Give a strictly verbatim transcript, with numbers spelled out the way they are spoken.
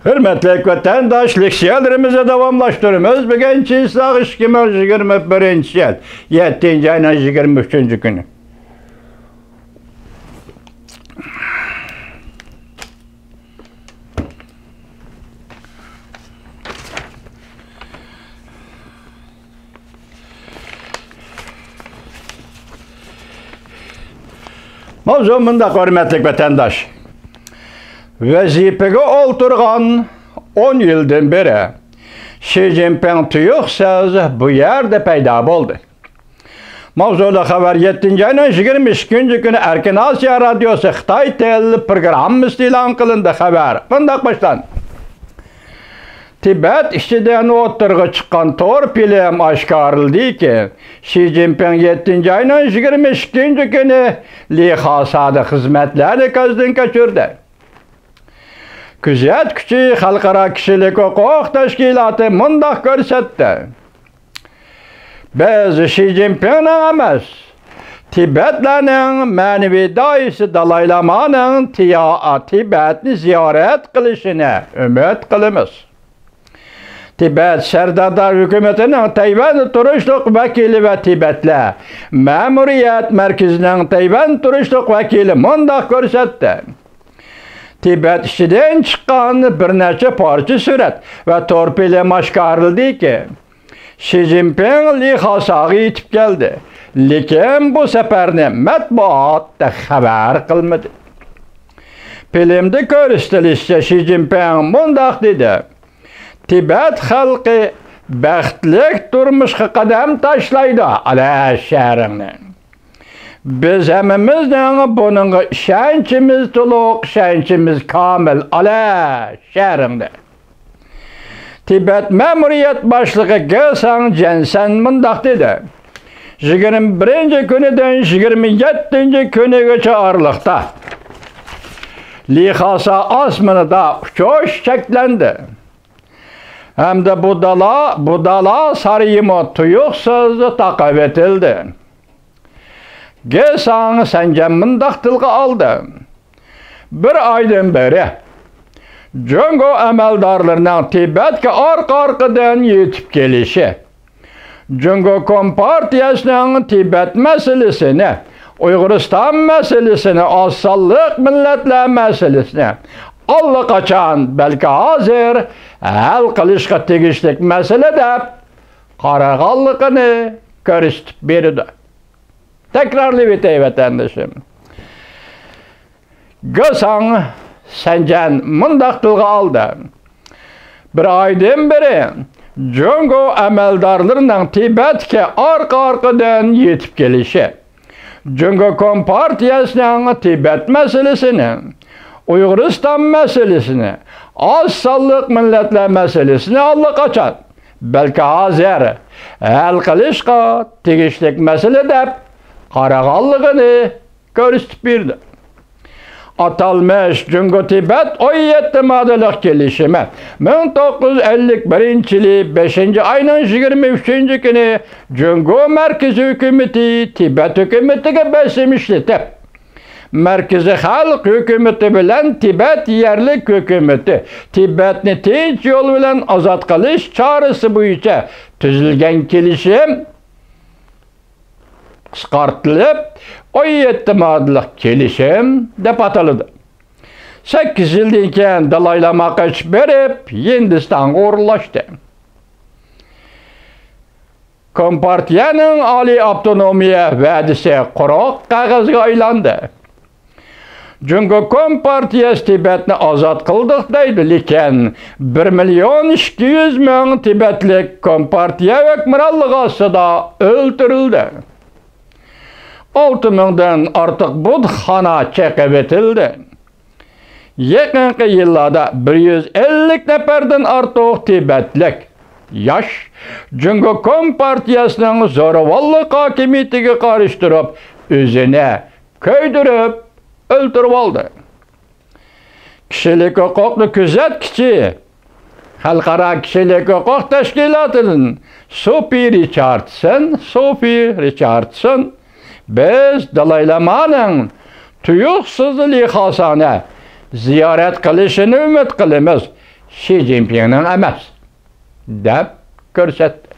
ھۆرمەتلىك ۋەتەنداش، لېكسىيەلىرىمىزنى داۋاملاشتۇرىمىز. بۈگۈن چىسلاغ ئىككى مىڭ يىگىرمە بىرىنچى يىل، يەتتىنچى ئاينىڭ يىگىرمە ئۈچىنچى كۈنى. ماۋزۇ مۇنداق، ھۆرمەتلىك ۋەتەنداش. ۋەزىپىگە ئولتۇرغان ئون يىلدىن بېرى شى جىنپىڭ تۇيۇقسىز بۇ يەردە پەيدا بولدى. ماۋزۇلۇق خەۋەر يەتتىنچى ئاينىڭ يىگىرمە ئىككىنچى كۈنى ئەركىن ئاسىيا رادىيوسى خىتاي تىل پروگراممىسىدا ئېلان قىلىندى. خەۋەر مۇنداق باشلاندى. تىبەت ئىچىدىن ئوتتۇرىغا چىققان تور پىلىم ئاشكارىلىدىكى، شى جىنپىڭ يەتتىنچى ئاينىڭ يىگىرمە ئىككىنچى كۈنى لى خاسادا خىزمەتلەرنى كۆزدىن كەچۈردى. كۆزەتكۈچى خەلقئارا كىشىلىك ھوقۇق تەشكىلاتى مۇنداق كۆرسەتتى. بىز شى جىنپىڭنىڭ ئەمەس، تىبەتلەرنىڭ مەنىۋى داھىيسى دالاي لامانىڭ تىيا-، تىبەتنى زىيارەت قىلىشىنى ئۈمىد قىلىمىز. تىبەت سەرداردار ھۆكۈمىتىنىڭ تەيۋەندە تۇرۇشلۇق ۋەكىلى ۋە تىبەتلەر مەمۇرىيەت مەركىزىنىڭ تەيۋەندە تۇرۇشلۇق ۋەكىلى مۇنداق كۆرسەتتى. تىبەت ئىچىدىن چىققان بىر نەچچە پارچە سۈرەت ۋە تور پىلىم ئاشكارىلىدىكى، شى جىنپىڭ لى خاساغا يېتىپ كەلدى، لېكىن بۇ سەپەرنى مەتبۇئات خەۋەر قىلمىدى. فىلىمدە كۆرسىتىلىشىچە، شى جىنپىڭ مۇنداق دېدى: «تىبەت خەلقى بەختلىك تۇرمۇشقا قەدەم تاشلايدۇ، ئالا شەھىرىڭنى. بىز ھەممىمىزنىڭ بۇنىڭغا ئىشەنچىمىز تولۇق، ئىشەنچىمىز كامىل، ئالا شەھىرىڭدە.» تىبەت مەمۇرىيەت باشلىقى گېساڭ جەنسەن مۇنداق دېدى: «يىگىرمە بىرىنچى كۈنىدىن يىگىرمە يەتتىنچى كۈنىگىچە ئارىلىقتا لى خاسا ئاسمىنىدا ئۇچۇش چەكلەندى ھەمدە بۇددا، بۇددا سارىيىمۇ تۇيۇقسىز تاقىۋېتىلدى.» گېساڭ سەنجەن مۇنداق تىلغا ئالدى: «بىر ئايدىن بېرى جۇڭگو ئەمەلدارلىرىنىڭ تىبەتكە ئارقا-ئارقىدىن يېتىپ كېلىشى، جۇڭگو كومپارتىيەسىنىڭ تىبەت مەسىلىسىنى، ئۇيغۇرىستان مەسىلىسىنى، ئاز سانلىق مىللەتلەر مەسىلىسىنى ئاللىقاچان، بەلكى ھازىر ھەل قىلىشقا تېگىشلىك مەسىلە دەپ قارىغانلىقىنى كۆرسىتىپ بېرىدۇ.» تەكرارلىۋېتەي، ۋەتەندىشىم. گېساڭ سەنجەن مۇنداق تىلغا ئالدى: «بىر ئايدىن بېرى جۇڭگو ئەمەلدارلىرىنىڭ تىبەتكە ئارقا-ئارقىدىن يېتىپ كېلىشى، جۇڭگو كومپارتىيەسىنىڭ تىبەت مەسىلىسىنى، ئۇيغۇرىستان مەسىلىسىنى، ئاز سانلىق مىللەتلەر مەسىلىسىنى ئاللىقاچان، بەلكى ھازىر ھەل قىلىشقا تېگىشلىك مەسىلە دەپ قارىغانلىقىنى كۆرسىتىپ بېرىدۇ.» ئاتالمىش جۇڭگو تىبەت ئون يەتتە ماددىلىق كېلىشىمى مىڭ توققۇز يۈز ئەللىك بىرىنچى يىلى بەشىنچى ئاينىڭ يىگىرمە ئۈچىنچى كۈنى جۇڭگو مەركىزىي ھۆكۈمىتى تىبەت ھۆكۈمىتىگە بېسىم ئىشلىتىپ، مەركىزىي خەلق ھۆكۈمىتى بىلەن تىبەت يەرلىك ھۆكۈمىتى تىبەتنى تىنچ يول بىلەن ئازاد قىلىش چارىسى بويىچە تۈزۈلگەن كېلىشىم، قىسقارتىلىپ، ئون يەتتە ماددىلىق كېلىشىم دەپ ئاتىلىدۇ. سەككىز يىلدىن كېيىن دالاي لاما قېچىپ بېرىپ، ھىندىستانغا ئورۇنلاشتى. كومپارتىيەنىڭ ئالىي ئاپتونومىيە ۋەدىسى قۇرۇق قەغەزگە ئايلاندى. جۇڭگو كومپارتىيەسى تىبەتنى ئازاد قىلدۇق دەيدۇ، لېكىن بىر مىليون ئىككى يۈز مىڭ تىبەتلىك كومپارتىيە ھۆكۈمرانلىقى ئاستىدا ئۆلتۈرۈلدى. ئالتە مىڭدىن ئارتۇق بۇتخانا چېقىۋېتىلدى. يېقىنقى يىللاردا بىر يۈز ئەللىك نەپەردىن ئارتۇق تىبەتلىك ياش جۇڭگو كومپارتىيەسىنىڭ زوراۋانلىق ھاكىمىيىتىگە قارشى تۇرۇپ، ئۆزىنى كۆيدۈرۈپ ئۆلتۈرۈۋالدى. كىشىلىك ھوقۇقنى كۆزەتكۈچى خەلقئارا كىشىلىك ھوقۇق تەشكىلاتىدىن سوفى رىچاردسون، سوفى رىچاردسون، بىز دالاي لامانىڭ تۇيۇقسىز لى خاسانى زىيارەت قىلىشىنى ئۈمىد قىلىمىز. شى جىنپىڭنىڭ ئەمەس، دەپ كۆرسەتتى.